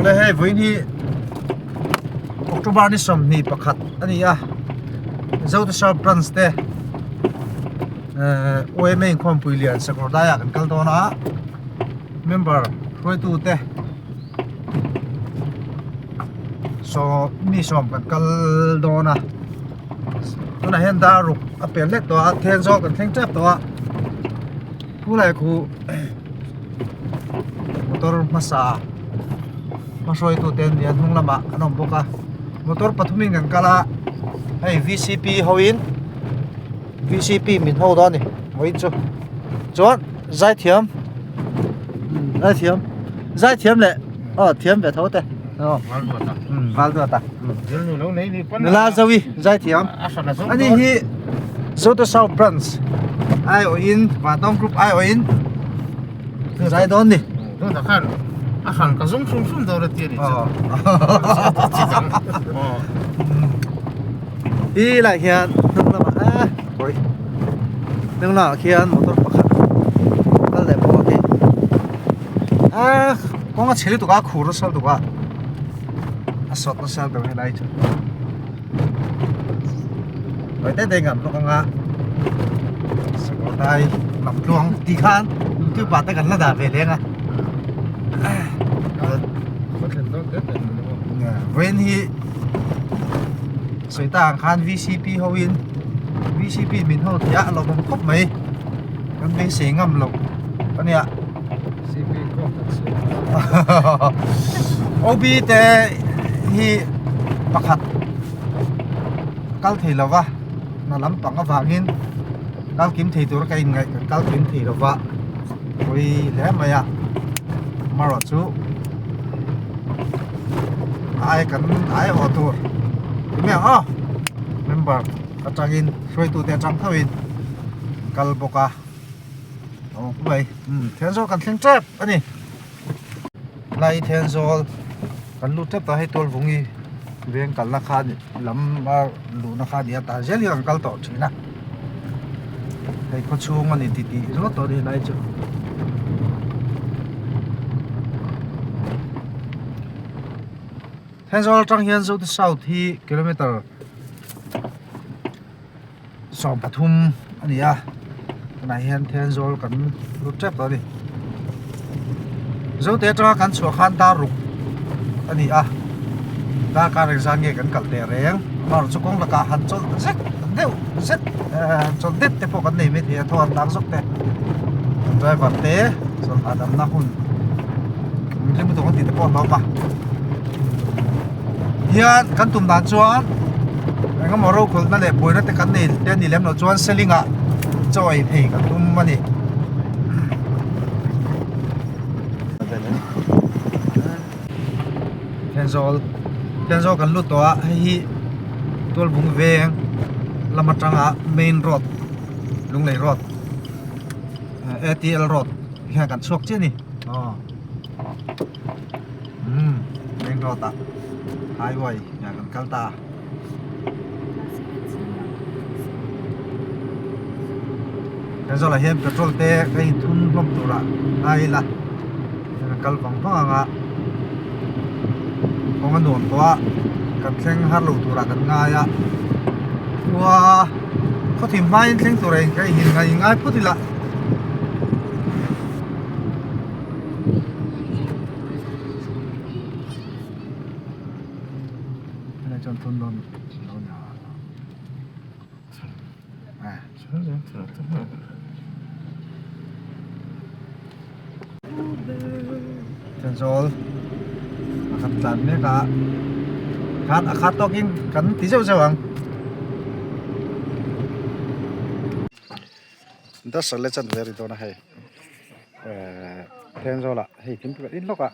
Le hei vawiin hi October ni 21 a ni a Zote South Branch te eh OMA inkhawmpui lian Sakawr daiah kan kal dawn a member hruaitu te saw mi sawm kan kal dawn a tunah hian dar ruk a pel hlek tawh a Thenzawl kan thleng tep tawh a khulai khu motor hmasa hmahruaitu te an ni a hnung lamah an awm bawk a motor pathumin kan kal a hei V C P ho in V C P min ho dawn a ni vawiin chu chuan zaithiam zaithiam zaithiam leh aw thiam ve tho te aw val duat a nula zoe zaithiam ani hi Zote South Branch aiawhin Vantawng Group aiawhin zai dawn ni a hran ka zum hrum hrum dawn a ti a ni chu hi lai hian hnung lamah a sorry hnung lamah khian motor pakhat kal leh bawk a khi a kawng a chhe lutuk a khur nasa lutuk a a sawt nasa lutuk helai chu Vậy tới đây ngắm luôn ạ Sakawr dai lam tluang ti khan tu pa te kan la dah ve leng a Vawiin hi sawi ta ang khan VCP ho in VCP min ho thei a a lawmawm khawp mai kan beisei ngam loh a nia OB te hi pakhat kal thei lo va hna lampang avangin kal kim thei tur ka inngaih kan kal kim thei lo va pawi hle mai a amaherawh chu a ai kan ai awh tur enge ang aw member atangin hruaitute atang tho in kal bawk a aw mai Thenzawl kan thleng tep a ni lai Thenzawl kan lut tep ta hei Tualvungi veng kalna kha a ni lam a luhna kha a ni a tah zel hi kan kal tawh thin a hei khaw chhung a ni ti tih ringawt tawh a ni helai chu Thenzawl atang hian Zote South hi kilometer 13 a ni a tunah hian Thenzawl kan lut tep tawh a ni Zote atanga kan chhuah khan dar ruk a ni a darkar engzan nge kan kal teh reng amaherawh chu kawng lakah han chawlh zet deuh zet han chawlh det te pawh kan nei maithei a thaw han dang zawk te driver te chawlh hahdamna hun rim lutuk an tih te pawh a hlawm a. Hian kan tum dan chuan engemaw rokhawlhna leh buaina te kan nei te a nih lem loh chuan selling ah chaw ei phei kan tum a ni. Thenzawl Thenzawl kan lut tawh a hei hi Tualbung veng lam atanga main road Lunglei road A_T_L road hian kan chhuak chiah a ni aw. Umm main road ah highway ah kan kal ta a Aizawl ah hian petrol te ka in thun hlawm tur ah ngai ila kan kal vang vang ang a kawng a nuam tawh a kan thleng har lo tur ah kan ngai a khua khawthim hmain thleng tur ah ka in ngai phawt ila. Helai chuan thun dawn lo ni a Thenzawl a kan tlan mek a khan a khat tawkin kan ti zeuh zeuh ang. Dasar leh chan ve a ri dawn a hei ehh Thenzawl ah hei thingpui kan in hlawk a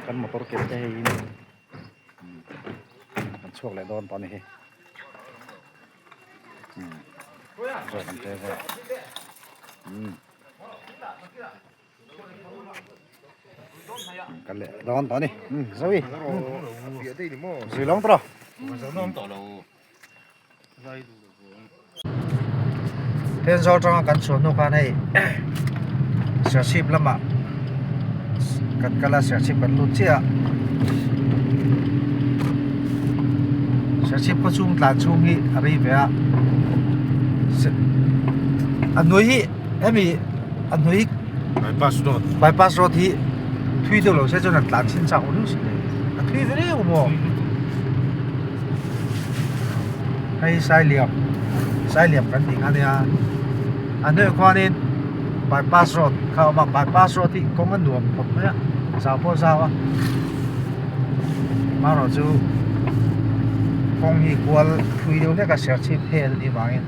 kan motor ken te hei in kan chhuak leh dawn tawh a ni hi umm zawk an te vel umm kan leh dawn tawh a ni umm zoe zui lawng tawh rawh. Thenzawl atanga kan chhuah hnu khan hei Serchhip lamah kan kal a Serchhip kan lut chiah a Serchhip khaw chhung tlan chhung hi a rei ve a a hnuai hi hemi a hnuai bypass road bypass road hi thui deuh lo se chuan an tlan chhin chak riau si le a thui ve riau maw hei Sailiam Sailiam kan tih kha nia a hnuaiah khuanin bypass road kha a awm a bypass road hi kawng a nuam khawp mai a zau pawh a zau a amaherawhchu kawng hi kual thui deuh hlek a serchhip hel anih vangin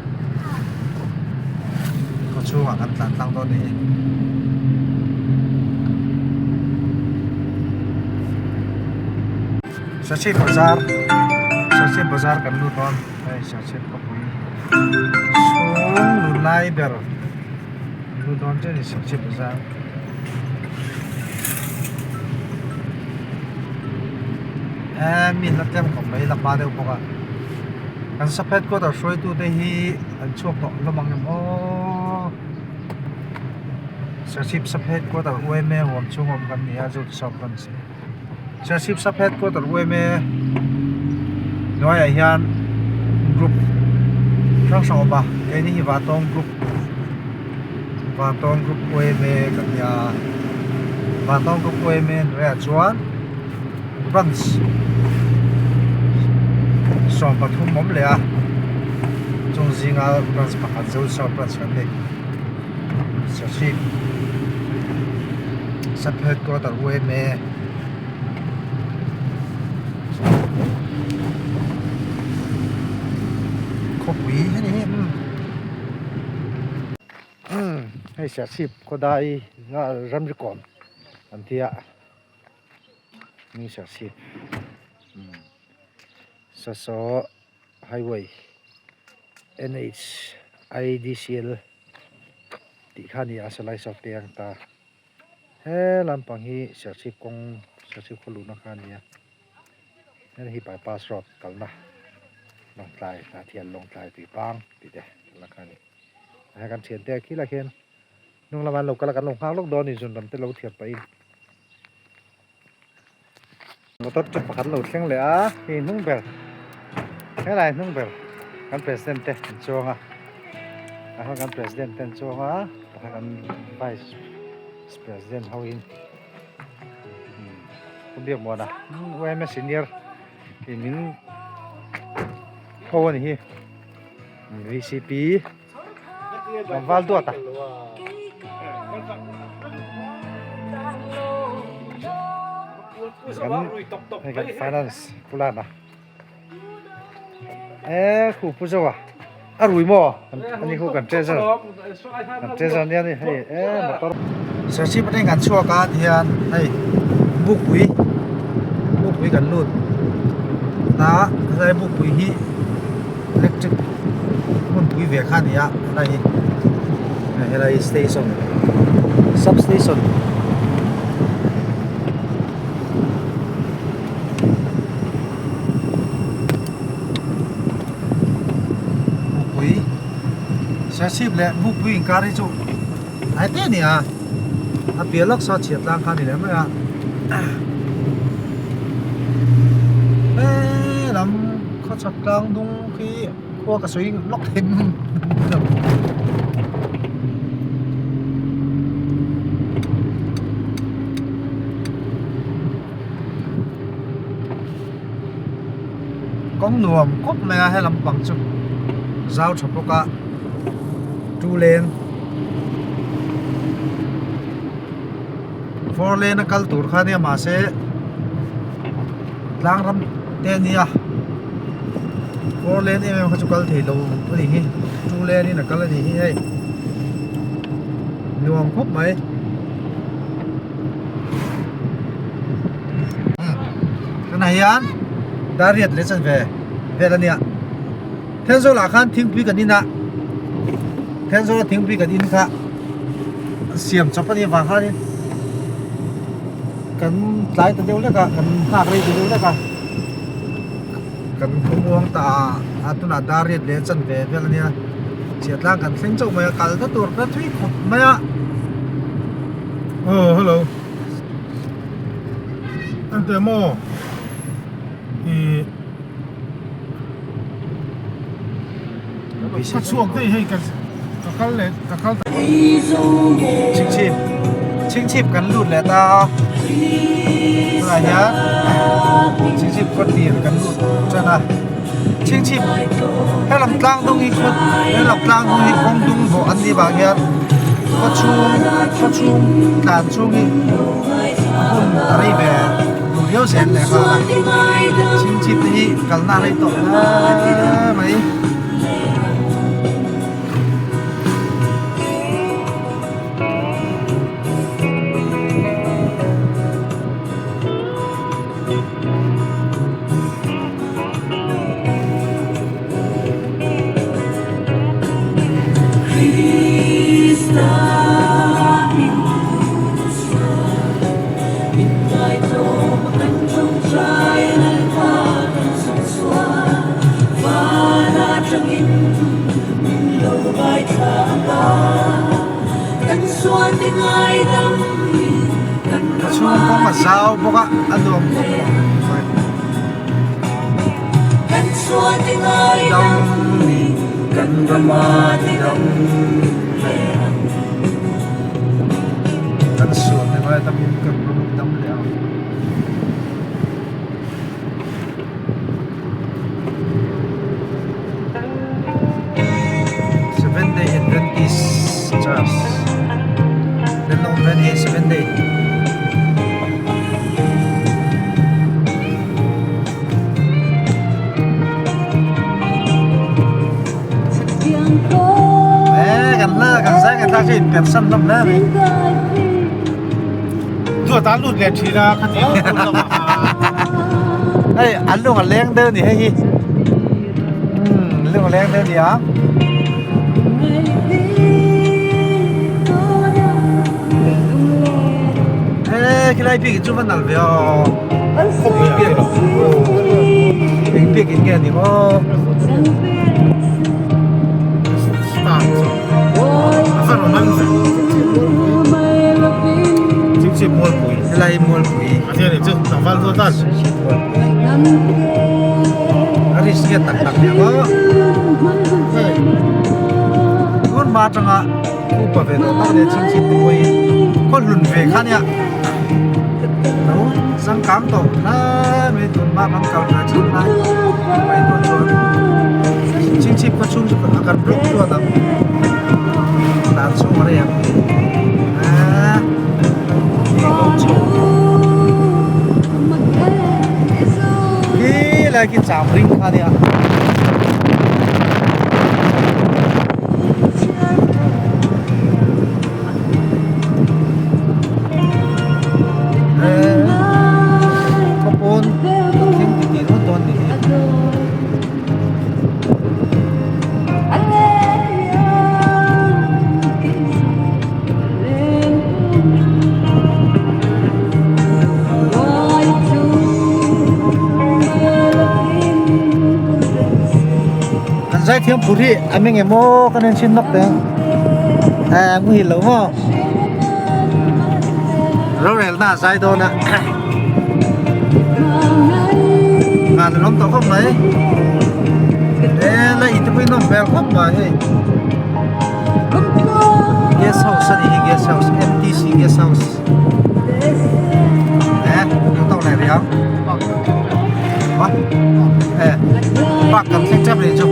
khaw chhungah kan tlan tlang dawn a ni. Serchhip bazar Serchhip bazar kan lut dawn hei Serchhip khawpui chhung lut lai ber kan lut dawn chiah a ni Serchhip bazar. Eee mi an la tlem khawp mai la hma deuh bawk a kan sub headquarter hruaitu te hi an chhuak tawh hlawm ang em aw Serchhip sub headquarter U_M_A huam chhung awm kan ni a chu ti sawn kan Serchhip sub headquarter U_M_A hnuaiah hian group hrang hrang a awm a keini hi Vantawng group Vantawng group U_M_A kan nia Vantawng group U_M_A hnuaiah chuan branch 13 awm leh a chung zinga branch pakhat Zosa branch kan nei Serchhip sub headquarter U_M_A khawpui a ni hi umm hei Serchhip khawdai ramri kawn an tia. New Serchhip Sasaw Highway N_H I_D_C_L tih kha a ni a sawlai saw peng ta he lampang hi Serchhip kawng Serchhip khaw luhna kha a ni a heng hi bypass road kalna Lawngtlai Hnathial Lawngtlai Tuipang tih te kalna kha a ni hei kan thiante khilai khian hnung lamah an lo kal a kan lo nghak lawk dawn a ni zun lam te lo thiam pahin. Motor chu pakhat lo thleng leh a hei hnung ber helai hnung ber kan president te an chuang a tah hian kan president te an chuang a tah hian kan vice president ho in pu Biakmuana yma senior tih min ho a ni hi V_C_P. Tlangval duat a. Kan hei kan finance pulan a. E khu pu zo a. A rui maw? Ani khu kan treasure. Kan treasure nia ni hei e motor. Serchhip atangin kan chhuak a tihian hei bukpui bukpui kan lut ta helai bukpui hi electric hmunpui ve kha a ni a helai hi helai station sub station bukpui serchhip leh bukpui inkar hi chu hnai te a ni a a piah lawk saw chhiat tlang kha a ni leh mai a helam khawchhak tlang dung khi khua ka sawi lawk thei lo kawng nuam khawp mai a helam pang chu zau tha bawk a two lane four lane a kal tur kha nia mahse tlang ram te a nia four lane em em kha chu kal thei lo a ni hi two lane in a kal a ni hi hei nuam khawp mai tunah hian dariat leh chanve vel a nia. Thenzawl ah khan thingpui kan in a Thenzawl a thingpui kan in kha siam chawp a nih avang khanin kan tlai ta deuh lek a kan nghak rei ta deuh lek a kan khawmuang ta a tunah dar riat leh chanve vel a nia chhiatlang kan thleng chauh mai a kal ta tur ka thui khawp mai a aw hello. Ente maw i ka chhuak daih hei ka ka kal leh ka kal ta. Chhingchhip Chhingchhip kan lut leh ta a tunah hian Chhingchhip khaw tir kan lut tan a Chhingchhip helam tlang dung hi khaw helam tlang dung hi kawng dung bawh an nih vang hian khaw chhung khaw chhung tlan chhung hi a hun a rei ve duh viau zel leh nghal a Chhingchhip te hi kalna a rei tawh hle mai. A chhung kawng a zau bawk a a nuam khawp mai. Kan sual te ngai tamin kan ram dam leh ang. Seven Day Adventist Church Then awm ve ni Seven Day. Ê, kan la kan zai kan thla chu in perh san hlawm hle mai. Chuan tan lut leh thin a khatiang hun lamah kha. Hei an lung a leng deuh ni hei hi. Umm lung a leng deuh ni ang. Ê khilai bik chu va nalh ve aw. Eng biak in nge ni maw. Star chu a va rawn man ve. Chhingchhip Mualpui. Helai Mualpui. A tia ni chu tlangval duat tan. Chhingchhip Mualpui. A risk nge tak tak nia maw. Tun hma atanga upa ve tawh tak ania Chhingchhip te pawhin khaw hlun ve kha nia. Lo changkang tawh hle mai tun hma kan kal ve chhung lai mai tawh chuan Chhingchhip khaw chhung chu a kan block chuan ang dan chhung a rei ang eee hei lo chho khi lai khi cham ring kha nia. Khawpawn kan thleng ti tih dawn dawn ni hi. An zaithiam phur hi a meng em aw ka nen chhin nawk teh ang. Eh muhil lo maw rorelna a zai dawn a ngan an awm tawh khawp mai eh la in te pawhin nawm hmel khawp mai hei guest house a nih hi guest house M_T_C guest house eh lo tawk leh rih ang eh park kan thleng tep rih chu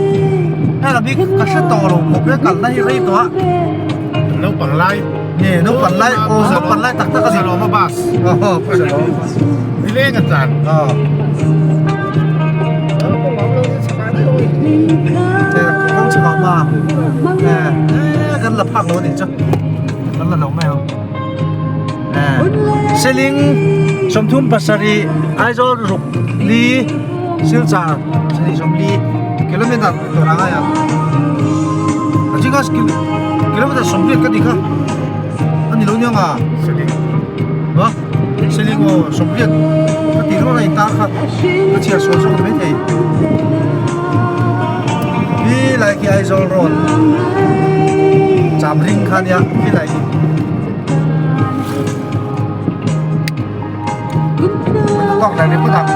hei lam hi ka hre tawh lo khawp e kalna hi rei tawh a naupang lai nge naupang lai aw naupang lai tak tak a ni Zalawma bus aw pu Zalawma bus nileng a tlan aw kawng chhak ah ma eh kan la phak lo a nih chu kan la lo mai ang. Seling 37 Aizawl ruk li Silchar sali 40 kilometer tur a ngai ang a chinga kilometer 40 ka ti kha a ni lo nia nga Seling ha Seling aw 40 ka ti rawh a intar kha ka chhiar sual zawk mai thei khi lai khi Aizawl road Chamring kha nia khi lai hi. tawk leh ringawt ang.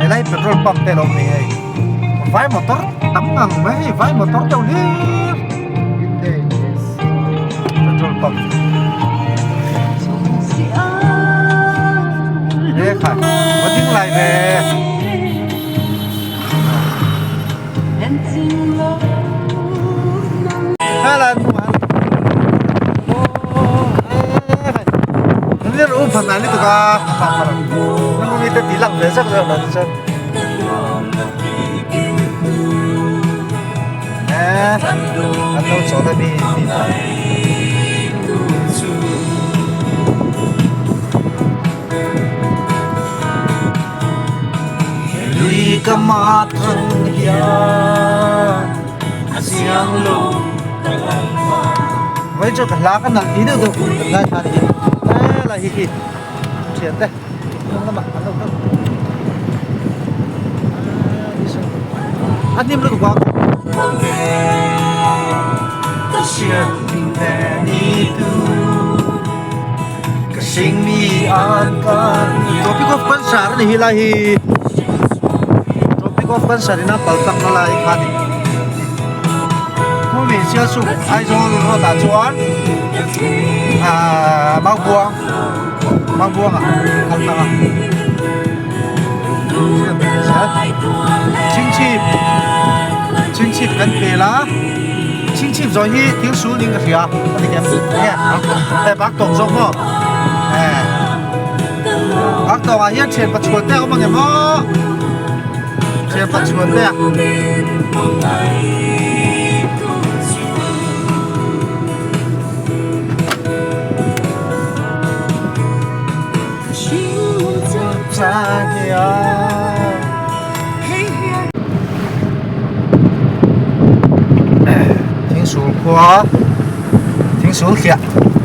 Helai petrol pump te a lo ni hei. Vai motor tam ngang mai hei vai motor deuh hlir petrol pump e khai va ding lai ve. Helai hnungah Vai chu ka hla ka nalh ti deuh deuh kan ngaithla a ni helai hi khi thian te hnung lamah an lo kal a hnim lutuk a Tropic of Cancer a ni hi lai hi Tropic of Cancer in a pal tak na lai kha a ni. Humi Sialsuk Aizawl road ah chuan ahh Maubuang Maubuang ah kal tlang a Chhingchhip Chhingchhip kan pel a Chhingchhip zawh hi thil sul niin ka hria a ni em nge hei bak tawng zawk maw eh bak tawng ah hian thian pachuan te a awm ang em aw. Thianpa chhuan te a. Thingsul khua Thingsul thliah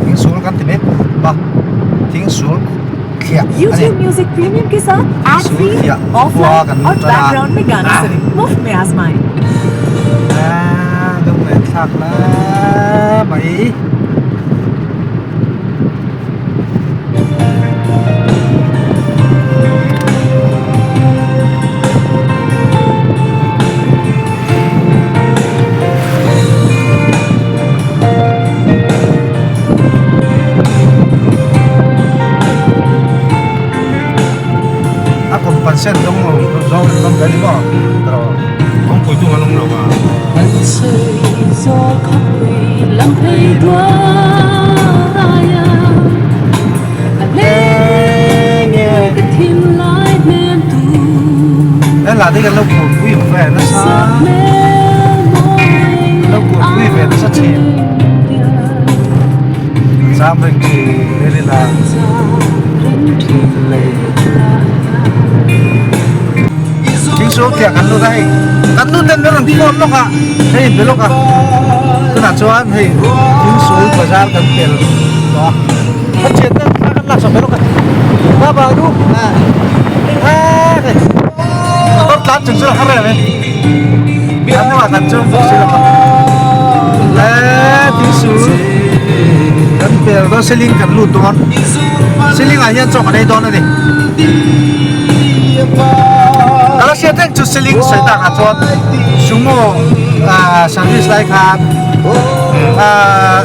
Thingsul kan ti mai a Thingsul thliah a ni. YouTube Music Premium ke saath ad Thingsul free, thliah khua offline kan aur lut tan a. background mein gaana sune muft mein aazmaye. Aaa lunglen thlak lai mai. A kum percent dawng lo zawng an awm ve ni maw tiraw kawngpui tung an awm lo a. He lah te kan lo kualpui ve nasa lo kualpui ve nasa thin zam reng thin vel ila thingsual thliah kan lut a hei kan nu ten min rawn phone lawk a hei be lawk a tunah chuan hei thingsual bazar kan pel tawh a ka thian ten thla kan laksak ve lawk a baba nu a hei motor tlan chung chu a har em e an hnungah kan chuang bawk si lo a le thingsul kan pel dawn seling kan lut dawn seling ah hian chaw kan ei dawn a ni ka la hriat reng chu seling sawi tak ah chuan sumo ah service lai khan ah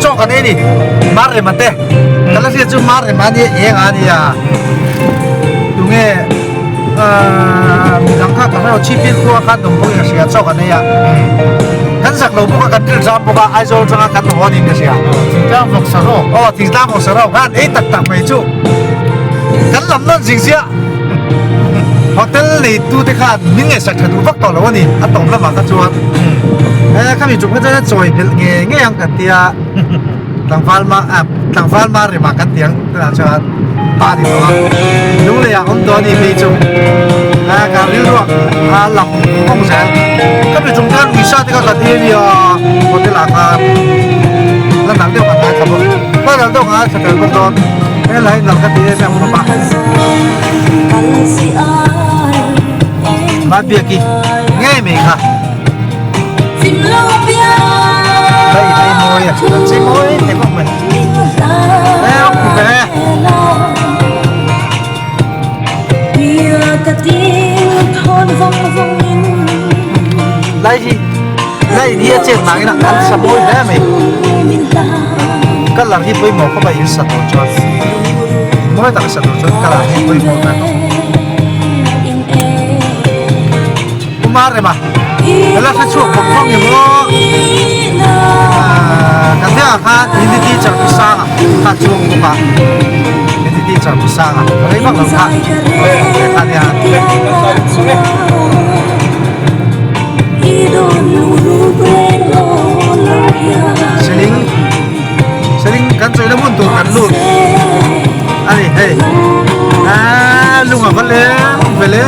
chaw kan ei a ni mar rem a te ka la hriat chu mar rem a nia eng a nia. Tunge midang kha ka hrelo chhipin khua khan awm pawhin a hria chauh an ei a kan zak lo bawk a kan rilh zam bawk a Aizawl atanga kan haw niin ka hria Thingtlang vawk sa rawk aw thingtlang vawk sa rawk khan ei tak tak mai chu kan lam nawn zing zia hotel nei tu te khan min ngaihsak tha duh vak tawh lo a ni a tawp lamah kha chuan e khami tum kha chuan a chawi belh nge ngei ang kan tia tlangval ma ah tlangval ma rimah kan ti ang tunah chuan pa ni tawh a lunglei ah awm tawh a ni phei chu a ka rilruak a lang kawng zel ka mi chung khan uisa te kha ka ti a nia hotel ah khan la nalh deuh ka ngai thla bawk la nalh deuh ka ngai thla tel bawk dawn helai nalh ka ti em em khawp a Mabiaki ngei mai kha. Đây đây môi à, làm chi môi thế không mày. Ê, ok về. Lai hi lai in hi a chet vangin an sa mawi hle mai. Colour hi pawimawh khawp a in sa tur chuan mawi tak a sa tur chuan colour hi pawimawh ber. Kumar rema ela hre chhuak khawp khawp nge maw kan vengah khan Hindi teacher pu Sanga kha chuang bawk a Hindi teacher pu Sanga ka rei vak lo kha kha nia. Seling seling kan chawih na hmun tur kan lut a ni hei aaa lung a va leng ve le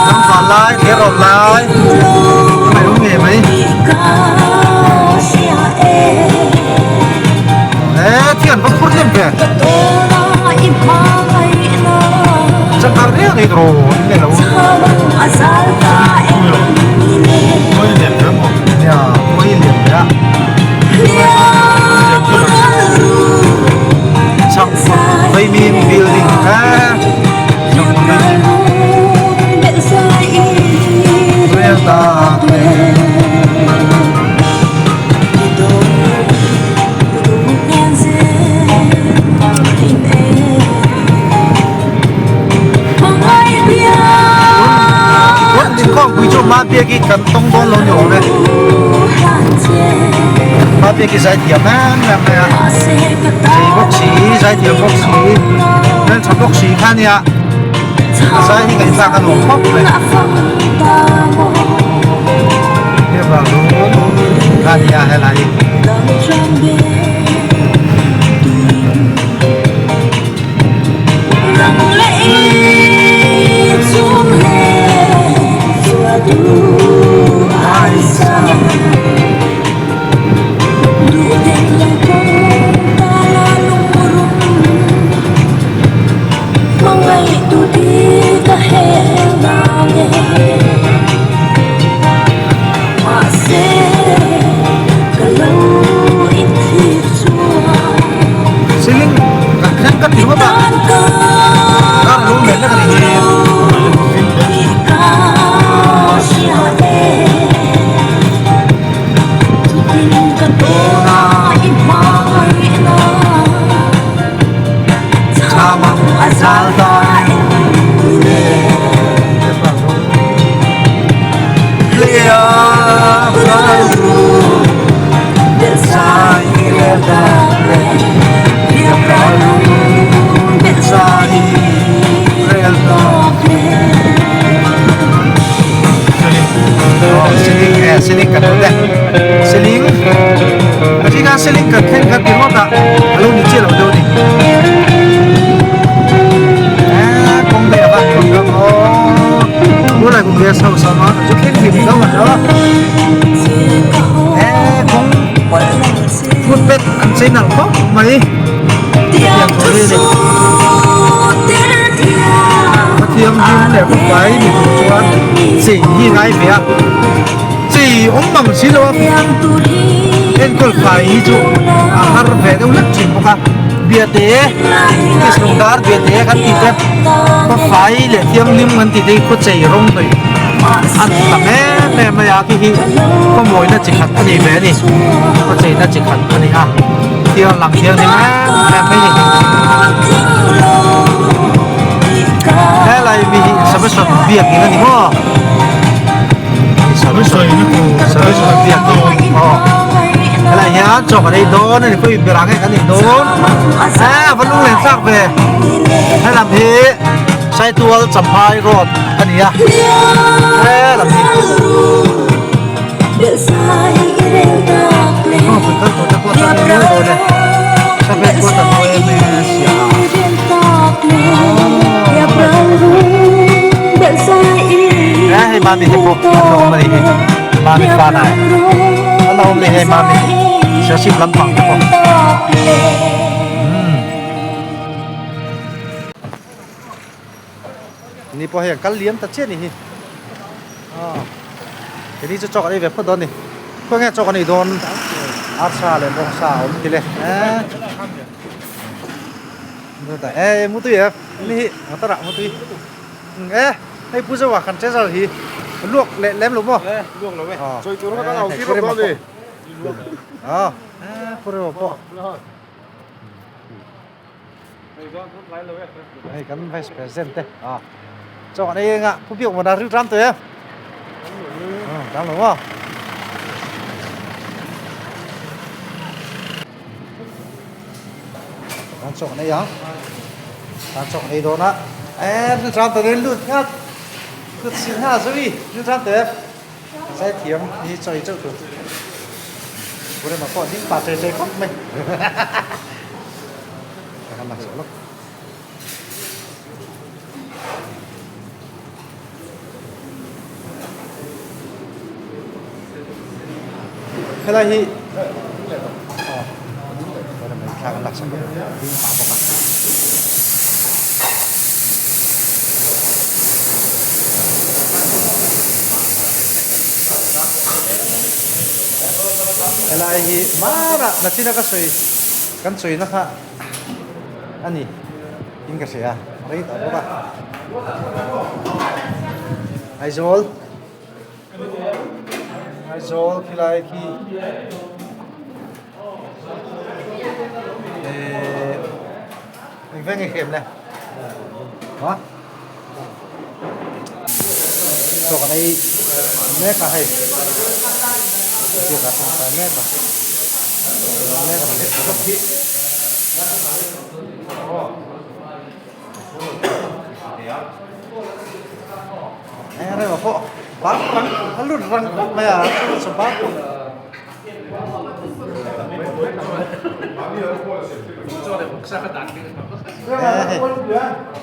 ram van lai thir rawt lai a ngaih awm ngei mai eee thian va phur hnem ve changkang riau nei tawh in nei lo nia mawi lian ve a changkang vaimim building eee changkang vaimim Inkhawmpui chu Mabiaki kan tawng dawn lo ni awm e. Mabiaki zaithiam em em mai a. Chei bawk si, zaithiam bawk si, hmeltha bawk si kha nia. A zai hi ngaihthlak a nuam khawp mai. Hei vang chu kha nia helai hi. Siling kan thleng ka ti ngawt a kar lo nen na ka ni hi. Siling kan awm e siling a thi khan siling kan thleng khan ti ringawt a a lo ni chiah lo deuh a ni eee kawng daih a va kawng ram aw tunlai kum guest house a awm a chu thleng thei mai lo ang aw eee kawng footpath an chei nalh khawp mai hetiang tur hi a ni Pathianghlim leh khawpai ni tur chuan chei hi ngai ve a chei awm mang si lo a enkawl fai hi chu a har ve deuh hlek thin bawk a biate English dar biate kan tih te khawfai leh thianghlim kan tih te hi khaw chei rawng hnawih an tam em em mai a khi hi khaw mawina chi khat a ni ve a ni khaw cheina chi khat a ni a thiang lang thianghlim em em mai a ni helai mi hi Samson biakin a ni maw Samson Samson biakin aw helai hian chaw kan ei dawn a ni khawi berah nge kan ei dawn a va lunglen thlak ve helam hi Saitual Champhai road a ni a helam hi aw kan kal tawh te pawh a tan a dawn e savet pawh a tan dawn em em sia a hei mami te pawh an lo awm a ni hi mami fanai an lo awm a ni hei mami serchhip lampang te pawh Ni pawh hei an kal liam ta chiah a ni hi aw keni chu chaw kan ei ve phawt dawn a ni khawi nge chaw kan ei dawn arsa leh bawngsa a awm kile eee e mutui e ni hi motor ah mutui e hei pu zoa kan treasure hi. Luak leh lem lo maw? Le, luak lo e. Chawi tur kha kan au tir bawk dawn ni. A, pu Rema pawh. Hei kan vice president te. A, chaw kan ei eng a, pu biak maw ril ram tawh em? Ram lo maw? Kan chaw kan ei ang. Kan chaw kan ei dawn a. E, ril ram tawh nen lut nghat. Kut sil ngha zui, ril ram tawh em? Zai thiam hi chawi chauh tur. Pu Rema pawh ding pah chei chei khawp mai. Ka han lak zawh lawk. Helai hi aw Pu Rema hi thla kan lak sak lawk. Ding pah bawk a. Helai hi hmanah nachina ka sawi kan chawina kha a ni in ka hria rei tawh bawk a Aizawl Aizawl khilai khi Ehh eng veng nge hrem le ha chaw kan ei mek a hei biak ah chuan kai mek a mek a eng reng pawh bang rang a lut rang khawp mai a chu bang pawh.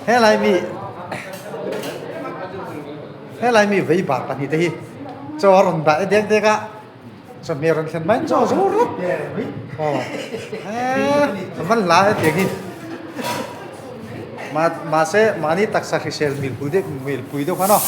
Helai mi helai mi vei bar pahnih te hi chaw a rawn dah dek dek a chawhmeh rawn thlen mai chaw zo rawt aw a van hla hetiang hi mahse mahni taksa hrisel milpui deuh milpui deuh khan aw.